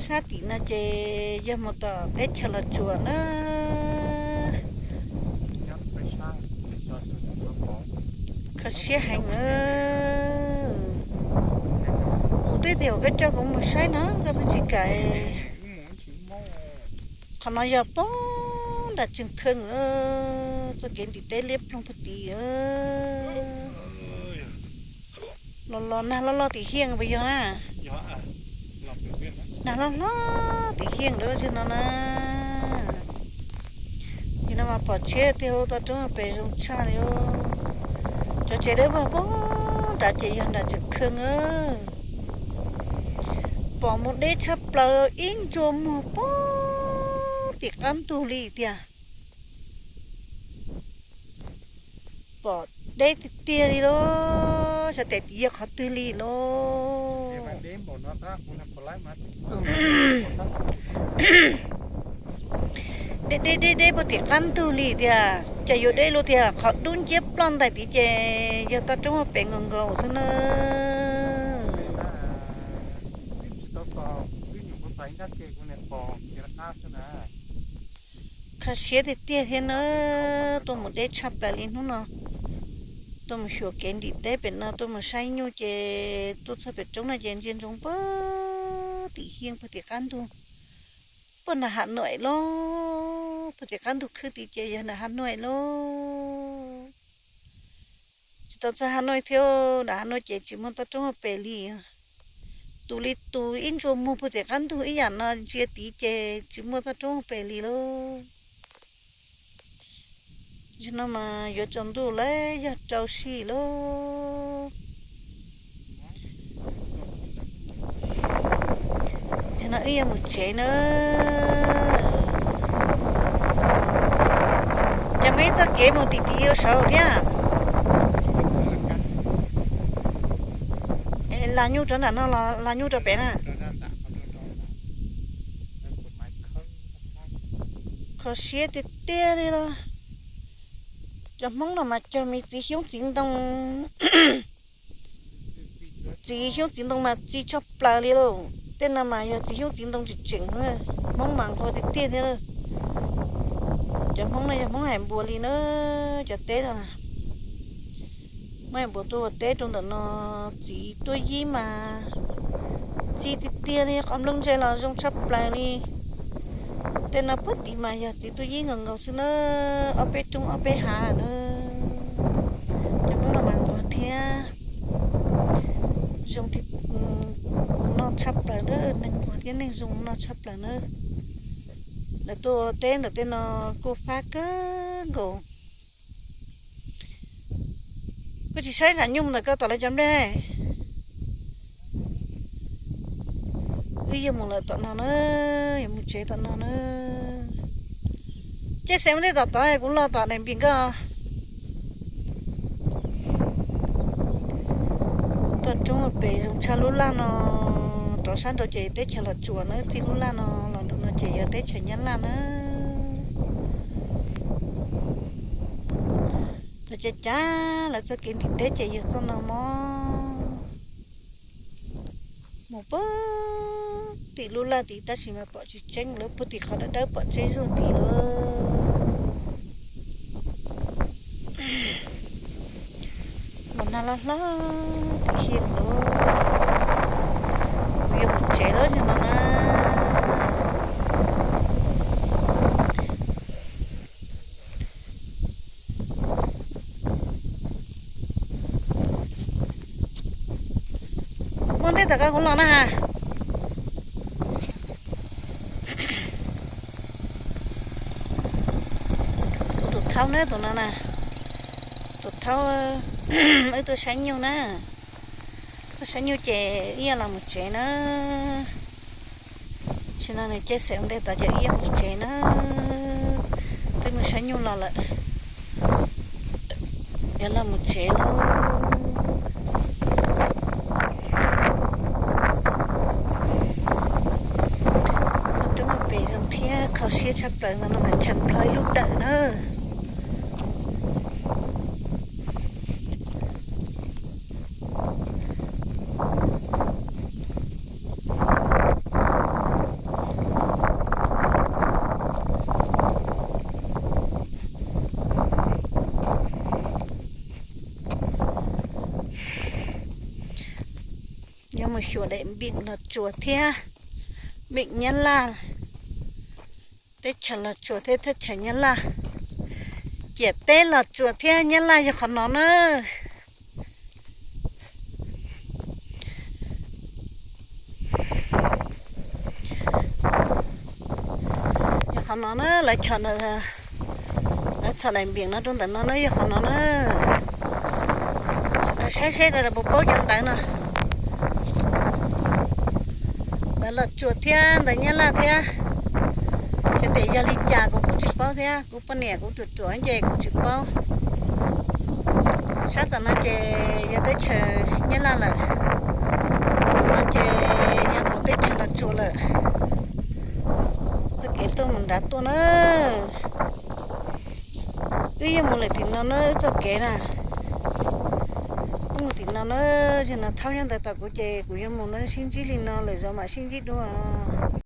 Sab tim no ces yog mus tom teb chaws Los Tsuas na. Kho siab heev na. Kuv twb tias koj coj kuv mus saib no koj pheej tsis kam. Qhov no yog poob nram Tseem Kheej, txoj kev ntim teb liab ploog puag tim. Los los nag loj loj tim Hiaj puas yog na? Nag hlob hlob tim Hiaj lawm tsis no na. Nim no mas pom tsheb tiag, toj roob pem zoo tshaj li. Cov tsev dawb vog poob nrad ces yog nram Tseem Kheej. Pom mus deb tshaj plaws ib ntsua muag poob tim qab ntug li tiag. Pom deb tiag tiag li lauj, xyov tes tim yog qhov twg li lauj. Deb deb deb deb puag tim qab ntug li tiag, cas yuav deb luaj tiag, qhov dub nciab ploj ntais tid ces yog toj roob pem nkaus nkaus xwb na. Kho siab tiag tiag thiab na, tuaj mus deb tshaj plaws li hnub no. Tuaj mus xyuas kev ntim teb pem no, tuaj mus saib nyuj ces tuaj txog pem roob no ces ntsia ntsoov puag tim Hiaj puag tim qab ntug, puag nram Has Nuam lauj, puag tim qab ntug khwb tid ces yog nram Has Nuam lauj. Tsis tau txog Has Nuam thiab, nram Has Nuam ces tsis muaj toj roob hauv pes li. Tus li tus ib ntsua muag puag tim qab ntug ib yam no ntsia tid ces tsis muaj toj roob hauv pes li lauj. Zaum no mas yuav tsaus ntuj lawm yog rau siab lauj. Zaum no wb yuav mus tsev na. Ces muaj ib txoj kev mus tim tid yuav saud thiab. Lam nyuj rau nram no los lam nyuj rau pem na. Kho siab tiag tiag li los. Cov Hmoob no mas cog me txiv xyoob txiv ntoo. Txiv xyoob txiv ntoo mas txi tshaj plaws li lauj. Tej no mas yog txiv xyoob txiv ntoo tseem tseem, Hmoob mas nquag tiag tiag thiab. Cov Hmoob no yog Hmoob hais npuas li na, cov teb no. Hmoob hais npuas tuaj ua teb rau ntawm no, txiv tuaj yib mas txi tiag tiag li, qhov nplooj ntseg los zoo tshaj plaws li. Tej no puag tid mas yog txiv tuaj yib nkaus nkaus xwb na, ob peb roob ob peb hav na. Cov Hmoob no mas nquag thiab zoo noj tshaj plaws na, neeg nquag thiab neeg zoo noj tshaj plaws na. Lawv tuaj ua teb ntawm tej no kuj fab kawg nkaus. Koj tsis saib zam nyuj ntawm koj tom lawv cov nplej ne? Wb yuav mus lawm tom no na, yuav mus tsev tom no na. Ces xeem ua ntej tom tod kuv los tom daim npis nkoj. Toj roob pem zoo tshaj lub laj no, rov sab nraud ces teb chaws Los Tsuas na, txij lub laj no los nraum no ces yog teb chaws Nyab Laj na. Txog cav cav lawv txoj kev ntim teb ces yog txoj no mog. Mus puag tim lub laj tid tab sis mas pom tsis tseeb lawm, puag tim qhov dawb dawb pom tseeb zuag tid lawm. Los nag loj hlob tim Hiaj lawm. Kuv yuav mus tsev lawm zaum no na. Ua ntej tom koj kuv los na. Kuv tus thaub na, tus no na, tus thaub, wb tuaj saib nyuj na. Tuaj saib nyuj ces wb yuav los mus tsev na. Tam sim no nws caij xeem ua ntej tod ces wb yuav mus tsev na. Twb mus saib nyuj los lawm, yuav los mus tsev lauj. Toj roob pem zoo thiab kho siab tshaj plaws no, no mas chaw nplog ib lub dawm na. Xyuas daim npeem Los Tsuas thiab npeem Nyab Laj, teb chaws Los Tsuas thiab teb chaws Nyab Laj. Ciam teb Los Tsuas thiab Nyab Laj yog qhov no na. Yog qhov no na, lawv txhom, lawv txhom daim npeem no rau ntawm no na, yog qhov no na. Saib seb lawv puas paub cov ntawv no. Ntawv Los Tsuas thiab ntawv Nyab Laj thiab. Ces tias yog li cas kuv kuj tsis paub thiab, kuv poj niam kuv ruam ruam ces kuv tsis paub. Sab tom no ces yog teb chaws Nyab Laj lawm, no ces yog mus teb chaws Los Tsuas lawm. Txoj kev tuaj mus nrad tuaj na. Wb yuav mus lawm tim no na, wb txoj kev na. Wb mus tim no na, yog no thaub nyob ntawd tom kuv ces kuv yuav mus no, sib ntsib li no lawm zov mam sib ntsib dua.